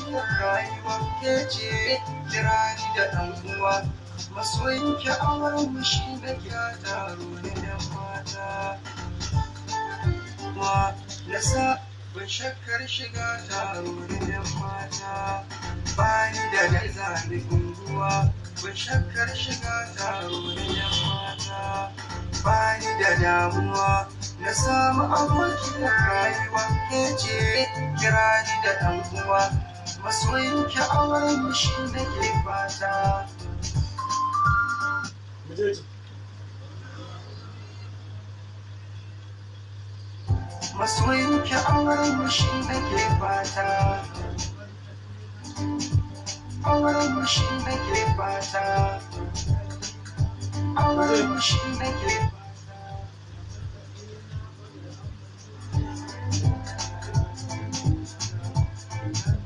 abokiyar rayuwa, ke ce kira ni da ɗan uwa. Masoyin ki auren mu shi na kira taro na yan mata. Ma na sa ban shakkar shiga taro na yan mata. Bani da na zani unguwa, ban shakkar shiga taro na yan mata. Bani da damuwa, na samu abokiyar rayuwa, ke ce kira ni da ɗan uwa. Masoyin ki auren mu shi nake fata. Masoyin ki auren mu shi nake fata. Auren mu shi nake fata. Auren mu shi nake